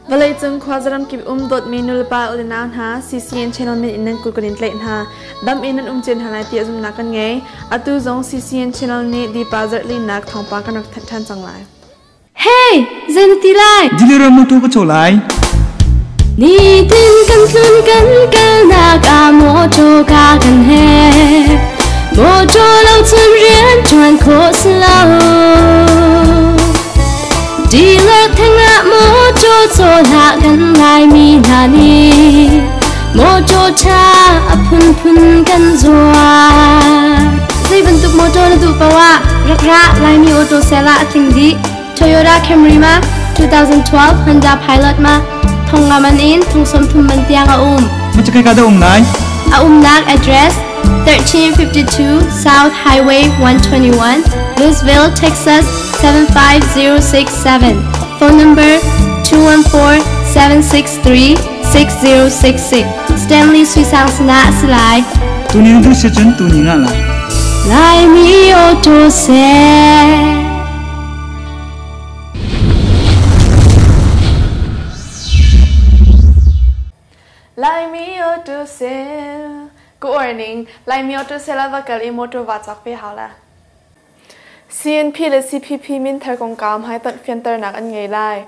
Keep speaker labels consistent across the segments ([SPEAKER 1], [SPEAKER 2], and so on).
[SPEAKER 1] Vawleicung khuazaram kip um dawtmi nulepa ulenau hna CCN channel min in nan kut kan in tlaih hna. Dam in nan um cio hna lai ti zumhnak kan ngei. Atu zong CCN channel nih Dipa zarhlinak thawngpang kan rak thanh ṭhan cang lai.
[SPEAKER 2] Hey, zei na ti lai?
[SPEAKER 3] Deliram motor ka caw lai.
[SPEAKER 2] Nitin kan tlun kan kalnak ah mawṭaw ka kan he. Mawṭaw lo cun rian ṭuan khawh si lo. Dealer theng ah mawṭaw caw hlah kan Laimi hna nih. Mawṭaw ṭha a phunphun kan zuar. Zei bantuk mawṭaw na duh paoh ah rak ra Laimi auto sale ah a tling dih. Toyota Camry ma 2012 Honda Pilot ma thong nga man in thong sawm thum man tiang a um.
[SPEAKER 3] Macakai ka dah um lai?
[SPEAKER 2] A umnak address 1352 South Highway 121, Louisville, Texas 75067. Phone number 214-763-6066. Stanley Suisang sana a si lai.
[SPEAKER 3] Tuni na duh si cun tuni nga lai.
[SPEAKER 2] Laimi auto seh.
[SPEAKER 1] Laimi auto sale. Good morning. Laimi auto sale ah va kal i motor va cawk ve hau la. CNP le CPP minthar kongkau hmaitonh fianternak an ngei lai.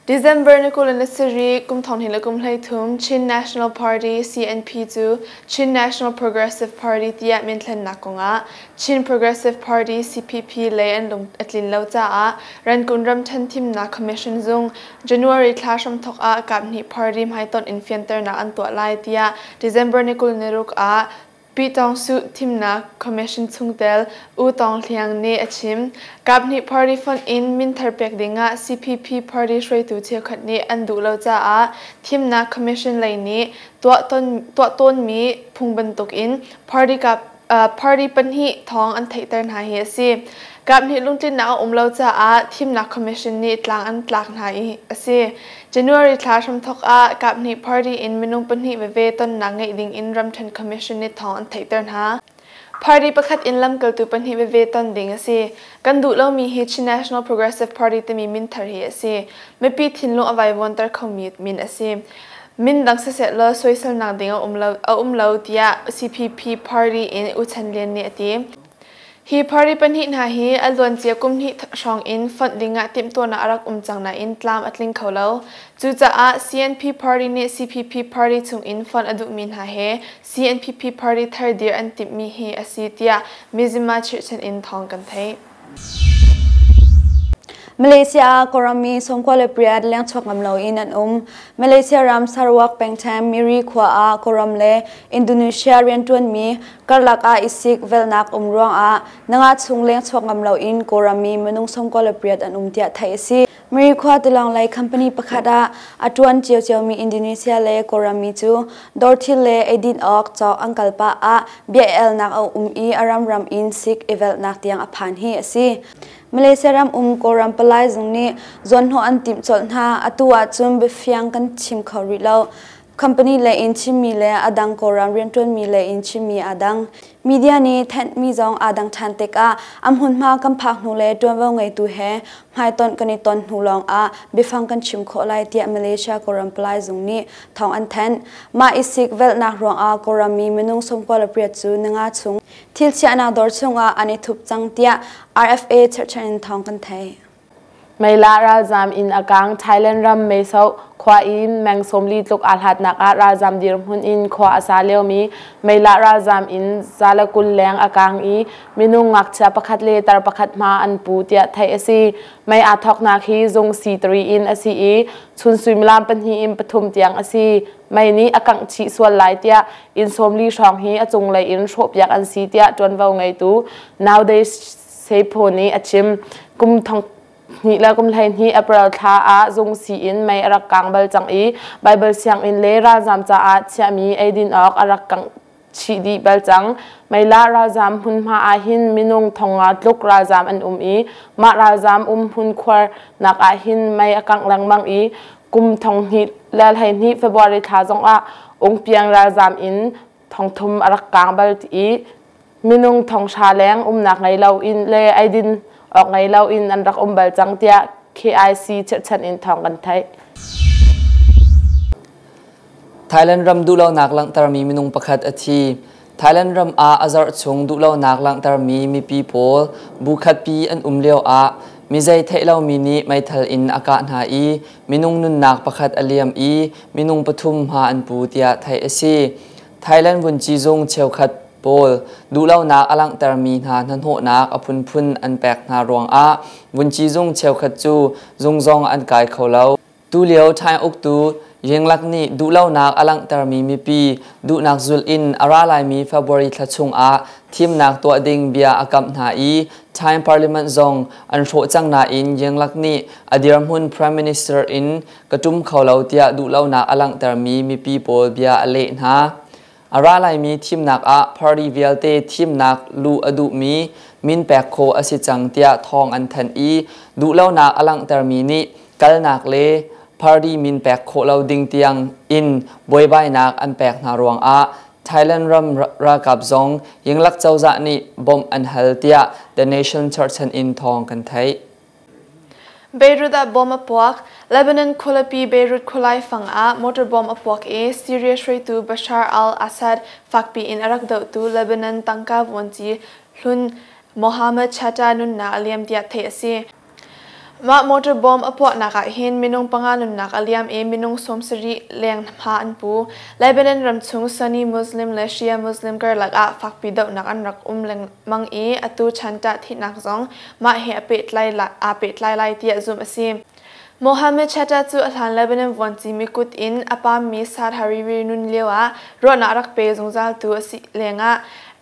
[SPEAKER 1] December ni 27 kum 2023 Chin National Party CNP cu Chin National Progressive Party tiah minthlennak kongah Chin Progressive Party CPP lei an lung a tlin lo caah Rankun ramṭhen thimnak commission zung January thla hramthawk ah kaphnih party hmaitonh in fianternak an tuah lai tiah December ni 26 ah Pyitawngsuh Thimnak Commission chungtel U Tawng Hliang nih a chim. Kaphnih party fonh in minthar pek dingah CPP party hruaitu cheukhat nih an duh lo caah Thimnak Commission lei nih tuah tawnmi phung bantukin party party pahnih thawng an theihter hna hi a si. Kaphnih lungtlinnak a um lo caah Thimnak Commission nih tlang an tlak hna i a si. January thla hramthawk ah kaphnih party in minung pahnih veve tonnak ngeih ding in ramṭhen commission nih thawng an theihter hna. Party pakhat in lamkaltu pahnih veve ton ding a si. Kan duh lomi hi Chin National Progressive Party timi min thar hi a si. Mipi thinlung a vaivuanter khomi min a si. Min dang siseh law soiselnak ding a um lo, a um lo tiah CPP party in U Chan Lian nih a ti. Hi party pahnih hna hi a luancia kum hnih hrawng in fonh dingah timhtuahnak a rak um cang nain tlam a tling kho lo. Cucaah CNP party nih CPP party chungin fonh a duhmi hna he CNPP party thar dir an timhmi hi a si tiah Mizzima chirhchan in thawng kan theih.
[SPEAKER 4] Malaysia ah Kawlrammi 98 lengchuak ngam loin an um. Malaysia ram Sarawak pengṭhen Miri khua ah Kawlram le Indonesia rianṭuanmi Karlak ah i sik velnak um ruangah nanga chung leng chuak ngam loin Kawlrammi minung 98 an um tiah theih a si. Miri khua tilawng lei company pakhat ah a ṭuan ciociomi Indonesia le Kawlrammi cu dawr thil le eidin awk cawk an kal pah ah bia elnak a um i a ramram in sik i velhnak tiang a phan hi a si. Malaysia ram um Kawlram palai zung nih zawnhnawh an timh colh hna. Atu ahcun biafiang kan chim kho rih lo. Company lei in chimmi le a dang Kawlram rianṭuanmi lei in chimmi aa dang. Media nih thenhmi zong aa dang ṭhan tikah a hmunhma kan phak hnu le ṭuanvo ngeitu he hmaitonh kan i ton hnu lawngah biafang kan chim khawh lai tiah Malaysia Kawlram Palai Zung nih thawng an thanh. Mah i sik velhnak ruangah Kawlrammi minung 98 cu ninga chung thil chiahnak dawr chungah an i thup cang tiah RFA cherhchan in thawng kan theih.
[SPEAKER 5] Meila ralzaam inn a kaang. Thailand ram Meisauh khua in meng 40 tluk aa hlatnak ah ralzaam dirhmun in khua a sa liomi Meila ralzaam inn 120 leng a kaang i minung ngakchia pakhat le tar pakhat hma an pu tiah theih a si. Mei aa thawknak hi zung C3 in a si i chun suimilam pahnih in pathum tiang a si. Mei nih a kangh chih sual lai tiah inn 40 hrawng hi a cunglei in hrawhpiak an si tiah ṭuanvo ngeitu Nowadays Seiphaw nih a chim. Kum thong hnih le kum 12 April thla ah zung sii-inn mei a rak kang bal cang i Baibal sianginn le ralzaam caah chiahmi eidin awk a rak kangh chih dih bal cang. Meila ralzaam hmunhma ah hin minung thong nga tluk ralzaam an um i mah ralzaam um hmun khuarnak ah hin mei a kangh lengmang i kum thong hnih le 12 February thla zongah Ungpiang ralzaam in thong thum a rak kang bal i minung thong hra leng umnak ngei loin le eidin awk ngei loin an rak um bal cang tiah KIC chirhchan in thawng kan theih.
[SPEAKER 6] Thailand ram duhlonak langhtermi minung pakhat a thi. Thailand ram ah a zarh chung duhlonak langhtermi mipi pawl bu khatpi an um lio ah mizei theih lomi nih meithal in a kah hna i minung nunnak pakhat a liam i minung pathum hma an pu tiah theih a si. Thailand vunci zung cheukhat pawl duhlonak a langhtermi hna hnahnawhnak a phunphun an pek hna ruangah vunci zung cheukhat cu zung zong an kai kho lo. Tulio Thai uktu Yingluck nih duhlonak a langhtermi mipi duhnak zulh in a ra laimi February thla chungah thimnak tuah ding bia a kamh hna i Thai Parliament zong an hrawh cang nain Yingluck nih a dirhmun Prime Minister in ka ṭum kho lo tiah duhlonak a langhtermi mipi pawl bia a leh hna. A ra laimi thimnak ah party vialte thimnak luh a duhmi min pek khawh a si cang tiah thawng an thanh i duhlonak a langhtermi nih kalnak le party min pek khawh lo ding tiang in buaibainak an pek hna ruangah Thailand ram ralkap zong Yingluck cozah nih bawmh an hal tiah The Nation cherhchan in thawng kan theih.
[SPEAKER 1] Beirut ah bom a puak. Lebanon khualipi Beirut khualai fang ah motor bomb a puak i Syria hruaitu Bashar al-Assad fakpi in a rak dohtu Lebanon tangka vuanci hlun Mohammed Chata nunnak a liam tiah theih a si. Mah motor bomb a puahnak ah hin minung panga nunnak a liam i minung 70 leng hma an pu. Lebanon ramchung Sunni Muslim le Shia Muslim karlak ah fakpi dohnak an rak um lengmang i atu chan tah thihnak zong mah he a pehtlai aa pehtlai lai tiah zumh a si. Mohammed Chata cu a hlan Lebanon vuanci mikut in a pammi Saad Hariri nun lio ah ruahnak rak pe zungzaltu a si lengah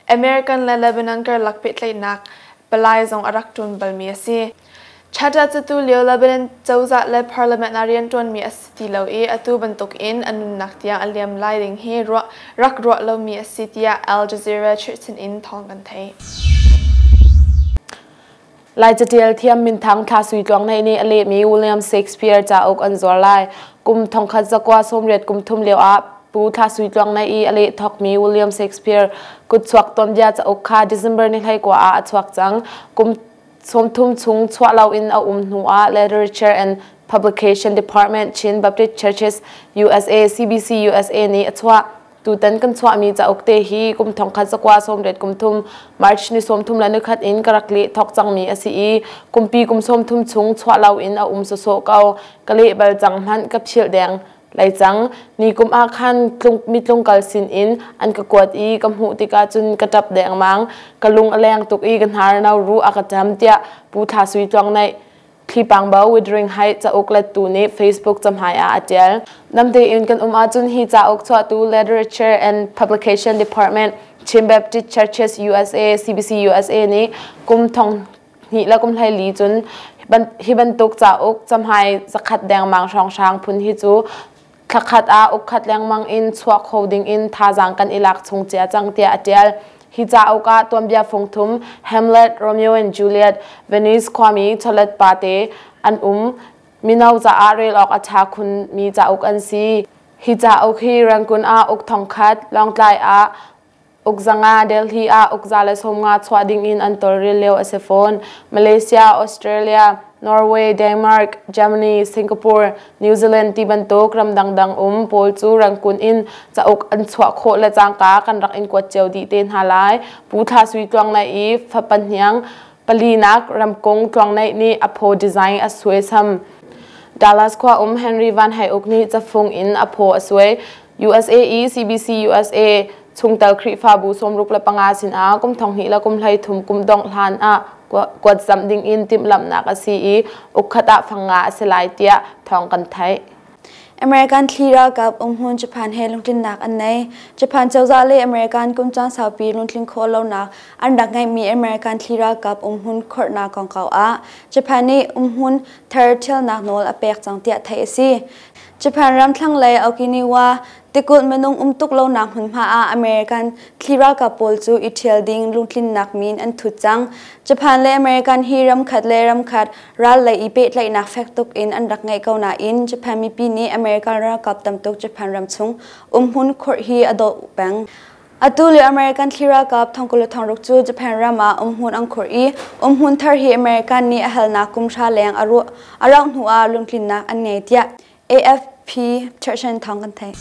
[SPEAKER 1] American le Lebanon karlak pehtlaihnak palai zong a rak ṭuan balmi a si. Chata cu tulio Lebanon cozah le parliament ah rianṭuanmi a si ti lo i atu bantukin a nunnak tiang a liam lai ding hi rak ruah lomi a si tiah Al Jazeera chirhchin in thawng kan theih.
[SPEAKER 5] Lai catial thiam minthang Thla Sui Tluang Neih nih a lehmi William Shakespeare cauk an zuar lai. Kum 1933 lio ah Pu Thla Sui Tluang Neih i a leh thawkmi William Shakespeare kutchuak tuanbia cauk kha December ni 19 ah a chuak cang. Kum 30 chung chuah loin a um hnu ah Literature and Publication Department Chin Baptist Churches USA CBC USA nih a chuah. Tutan kan chuahmi cauk te hi kum 1993 March ni 31 in ka rak leh thawk cangmi a si i kumpi kum 30 chung chuah loin a um sawsawh ko. Ka leh bal cang hmanh ka philh deng lai cang. Ni kum ah khan mitlungkal sin in an ka kuat i ka hmuh tikah cun ka ṭap dengmang. Ka lung a leng tuk i ka hnar no ruh a ka ṭam tiah Pu Thla Sui Tluang Neih Thlipang Bo Wuthering Heights cauk lettu nih Facebook camhai ah a ṭial. Namte in kan um ahcun hi cauk chuahtu Literature and Publication Department Chin Baptist Churches USA CBC USA nih kum thong hnih le kum 14 cun hi bantuk cauk camhai zakhat dengmang hrawnghrang phun hi cu thlakhat ah ukkhat lengmang in chuah kho ding in thazaang kan i lak chung cia cang tiah a ṭial. Hi cauk ah tuanbia fungthum Hamlet, Romeo and Juliet, Venice khuami chawlet pate an um. Mino caah rel awk a ṭha khunmi cauk an si. Hi cauk hi Rangoon ah uk thongkhat, Lawngtlai ah uk 500, Delhi ah uk 150 chuah ding in an tawlrel lio a si fawn. Malaysia, Australia, Norway, Denmark, Germany, Singapore, New Zealand ti bantuk ram dangdang um pawl cu Rangoon in cauk an chuah khawh le cangka kan rak in kuat cio dih te hna lai. Pu Thla Sui Tluang Naih i fapa hniang palinak ramkung Tluang Naih nih a phaw design a suaisam. Dallas khua um Henry Van Hai Uk nih cafung in a phaw a suai. USA i CBC USA chungtel Khrihfabu 65 sinah kum 2013 kum dongh hlan ah kuatzamh dingin timhlamhnak a si i ukkhat ah fang nga a si lai tiah thawng kan theih.
[SPEAKER 4] American thli ralkap umhmun Japan he lungtlinnak an nei. Japan cozah le American kum caan saupi lungtlin khawh lonak an rak ngeihmi American thli ralkap umhmun khorhnak kongkau ah Japan nih umhmun thar ṭhialnak nawl a pek cang tiah theih a si. Japan ram thlanglei Okinawa tikulh minung um tuk lonak hmunhma ah American thli ralkap pawl cu i ṭhial ding lungtlinnak min an thut cang. Japan le American hi ramkhat le ramkhat ral lei i pehtlaihnak fek tuk in an rak ngeih ko nain Japan mipi nih American ralkap tamtuk Japan ram chung umhmun khurh hi a dawh peng. Atu lio American thli ralkap 16,000 cu Japan ram ah umhmun an khur i umhmun thar hi American nih a halnak kum hra leng a rauh hnu ah lungtlinnak an ngei tiah AFP cherhchan thawng kan theih.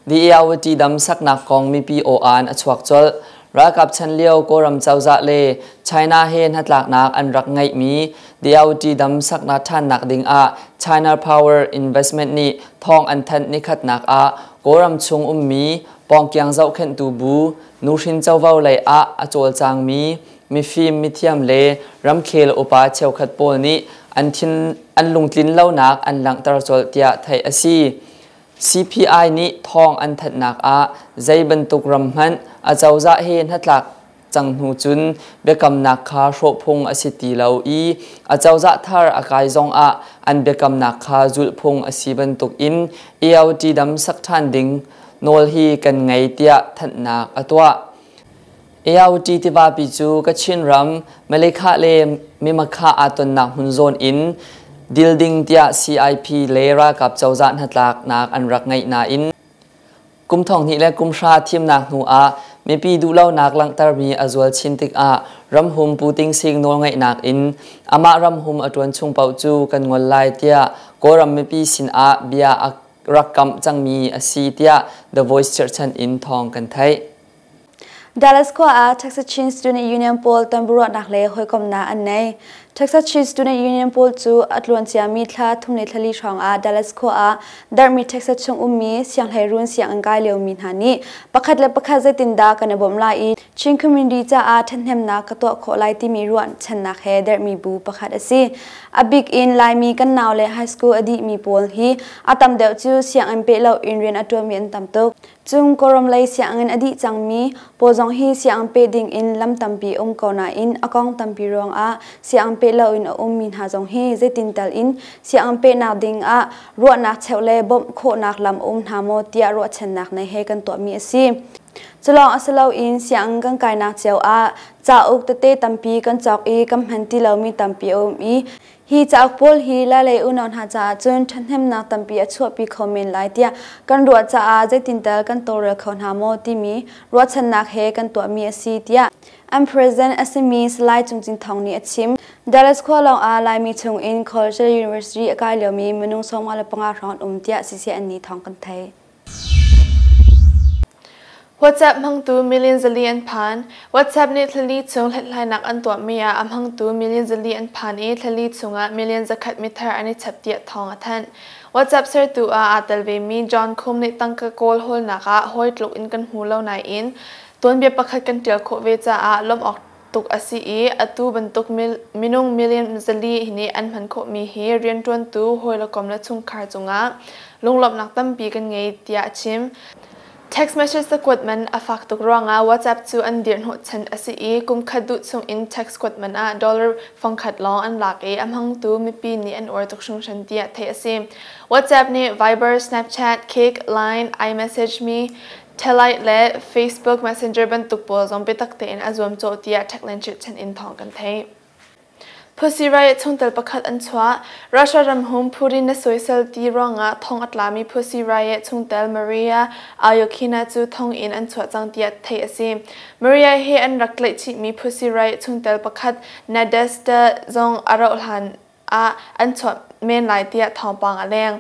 [SPEAKER 6] The Airwati Dam saknak kong mipi aw-aan a chuak colh. Ralkap chan lio Kawlram cozah le China he hnatlaknak an rak ngeihmi The Airwati Dam saknak ṭhannak ding ah China Power Investment nih thawng an thanh nikhatnak ah Kawlram chung ummi pawngkiang zohkhenhtu bu nuhrin covo lei ah a cawlcangmi mifim mithiam le ramkhel upa cheukhat pawl nih an thin an lungtlin lonak an langhter colh tiah theih a si. CPI nih thawng an thanhnak ah zei bantuk ram hmanh acozah he hnatlak cang hnu cun biakamnak kha hrawh phung a si ti lo i acozah thar a kai zong ah an biakamnak kha zulh phung a si bantuk in AOT dam sak ṭhan ding nawl hi kan ngei tiah thanhnak a tuah. AOT tivapi cu Kachin ram Malekha le Mimakha aa tonnak hmun zawn in dil ding tiah CIP le ralkap cozah hnatlaknak an rak ngeih nain kum thong hnih le kum hra thimnak hnu ah mipi duhlonak langhtermi a zual chin tikah ramhum Pu Ting Sing nawlngeihnak in amah ramhum a ṭuan chung paoh cu kan ngol lai tiah Kawlram mipi sinah bia a rak kamh cangmi a si tiah The Voice cherhchan in thawng kan theih.
[SPEAKER 4] Dallas khua ah Texas Chin Student Union pawl tonbiaruahnak le hawikomhnak an nei. Texas Chin Student Union pawl cu a tluanciami thla thum le thlali hrawng ah Dallas khua ah darhmi Texas chung ummi sianghleiruun sianginn kai liomi hna nih pakhat le pakhat zeitindah kan i bawmh lai i Chin community caah ṭhathnemnak ka tuah khawh lai timi ruahchannak he derhmi bu pakhat a si. A bik in Laimi kan nau le high school a dihmi pawl hi a tam deuh cu sianginn peh loin rian a ṭuanmi an tam tuk. Cung Kawlram lei sianginn a dih cangmi pawl zong hi sianginn peh ding in lam tampi um ko nain a kong tampi ruangah sianginn peh loin a ummi hna zong hi zeitin tal in sianginn pehnak ding ah ruahnak cheuh le bawmh khawhnak lam a um hna maw tiah ruahchannak nei he kan tuahmi a si. Culawng a si loin sianginn kan kainak cio ah cauk tete tampi kan cawk i kan hman ti lomi tampi a um i Hi cauk pawl hi Lailei unau hna caah cun ṭhahnemnak tampi a chuahpi kho men lai tiah kan ruah caah zeitintal kan tawlrel kho hna maw timi ruahchannak he kan tuahmi a si tiah an president a simi Salai Cung Cin Thawng nih a chim. Dallas khua lawng ah Laimi chung in College le University a kai liomi minung 55 hrawng an um tiah CCN nih thawng kan theih.
[SPEAKER 1] WhatsApp hmangtu million zali an phan. WhatsApp nih thlali chung hlathlainak an tuahmi ah a hmangtu million zali an phan i thlali chungah million zakhat mithar an i chap tiah thawng a thanh. WhatsApp sertu ah aa tel vemi John Kum nih tangka kawl hawlnak ah hawi tluk in kan hmu lo nain tuanbia pakhat kan ṭial khawh ve caah lawmh awk tuk a si i atu bantuk minung million zali nih an hman khawhmi hi rianṭuantu hawi le kom le chungkhar cungah lunglawmhnak tampi kan ngei tiah a chim. Text message cakuat man a fak tuk ruangah WhatsApp cu an dirhhnawh chan a si i kum khat duh chung in text kuat man ah dollar fangkhat lawng an lak i a hmangtu mipi nih an uar tuk hringhran tiah theih a si. WhatsApp nih Viber, Snapchat, Kik, Line, iMessage Me, Telite le Facebook Messenger bantuk pawl zong biatak tein a zuamcawh tiah Techland chirhchan in thawng kan theih. Pussy Riot chungtel pakhat an chuah. Russia ramhum Putin na soisel ti ruangah thong a tlami Pussy Riot chungtel Maria Alyokhina cu thong in an chuah cang tiah theih a si. Maria hi an rak tlaihchihmi Pussy Riot chungtel pakhat Nadezhda zong a rauh hlan ah an chuah men lai tiah thawngpang a leng.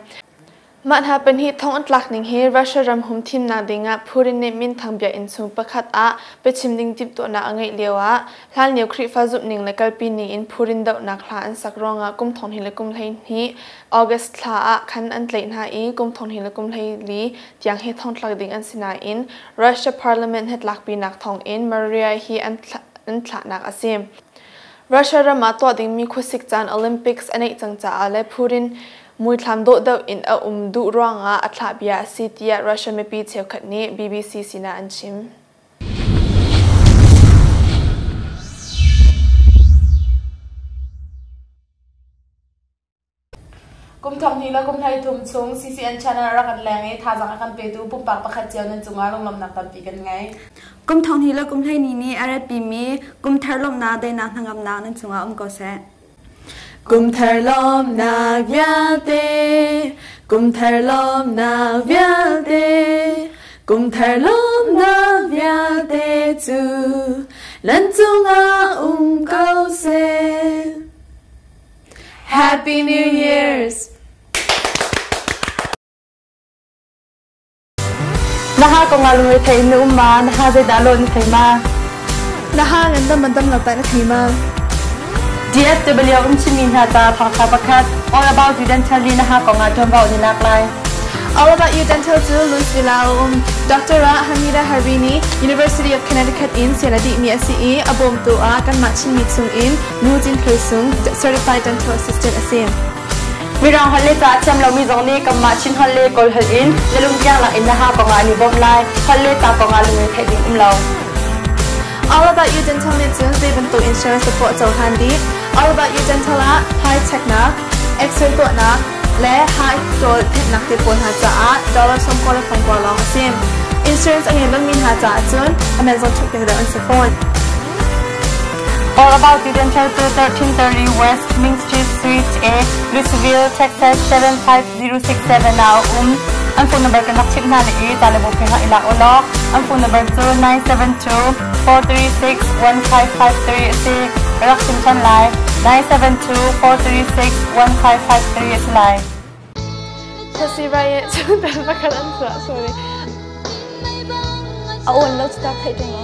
[SPEAKER 1] Mah hna pahnih thong an tlak ning hi Russia ram hum thimnak ding ah Putin nih minthang biakinn chung pakhat ah biachim ding timhtuahnak a ngeih lio ah hlanlio Khrihfa zumhning le kalpi ning in Putin dohnak hla an sak ruangah kum thong hnih le kum 12 August thla ah khan an tlaih hna i kum thong hnih le kum 14 tiang hi thongtlak ding an si nain Russia parliament hnatlakpinak thawng in Maria hi an thlahnak a si. Russia ram ah tuah dingmi khuasik caan Olympics a neih cang caah le Putin muithlam dawh deuh in a um duh ruangah a thlah bia a si tiah Russia mipi cheukhat nih BBC sinah an chim.
[SPEAKER 5] Kum thong hnih le kum 13 chung CCN channel a rak kan leng i thazaang a kan petu pumpak pakhat cio nan cungah lunglawmhnak tampi kan ngei.
[SPEAKER 4] Kum thong hnih le kum 12 nih a ratpimi kum thar lawmhnak daihnak hnangamnak nan cungah um ko seh.
[SPEAKER 1] Kum thar lawmhnak vialte, kum thar lawmhnak vialte, kum thar lawmhnak vialte cu nan cungah um ko seh. Happy New Year's!
[SPEAKER 7] Na ha kong ah lungre thei in na um ma? Na ha zeidah lawh na thei ma?
[SPEAKER 1] Na ha ngandam man dam lo tai na thei ma?
[SPEAKER 7] DFW um chimmi hna ca thawngtha pakhat All About You Dental nih na ha kong ah ṭuanvo an i lak lai.
[SPEAKER 1] All About You Dental cu Louisville ah a um. Dr. Hamida Harini, University of Connecticut in sian a dihmi a si i a bawmtu ah kanmah Chinmi chung in Nu Cin Hlei Sung, Certified Dental Assistant a si.
[SPEAKER 7] Mirang holh le ca a thiam lomi zong nih kanmah Chin holh le Kawl holh in na lungtiang lak in na ha kong ah an i bawmh lai. Holh le ca kong ah lungre theih ding um lo.
[SPEAKER 1] All About You Dental nih cun zei bantuk insurance poah cohlan dih. All About You Dental ah high checknak, X-ray tuahnak, le high ṭawl thenhnak te pawl hna caah dollar 90 le fangkua lawng a si. Insurance a ngei lomi hna caah cun a man zong ṭhumh piak deuh an si fawn.
[SPEAKER 7] All About You Dental cu 1330 West Ming Street, Suite A, Louisville, Texas 75067 ah a um. An phone number kan rak chimh hna le i ca le bu phe i lak u law an phone number cu 972 436 1553 a si. Ka rak chim ṭhan lai. 972 436 1553 a si lai.
[SPEAKER 1] Pussy Riot chungtel pakhat an chuah sorry.
[SPEAKER 4] A awn lo cu ta theih ṭung lo.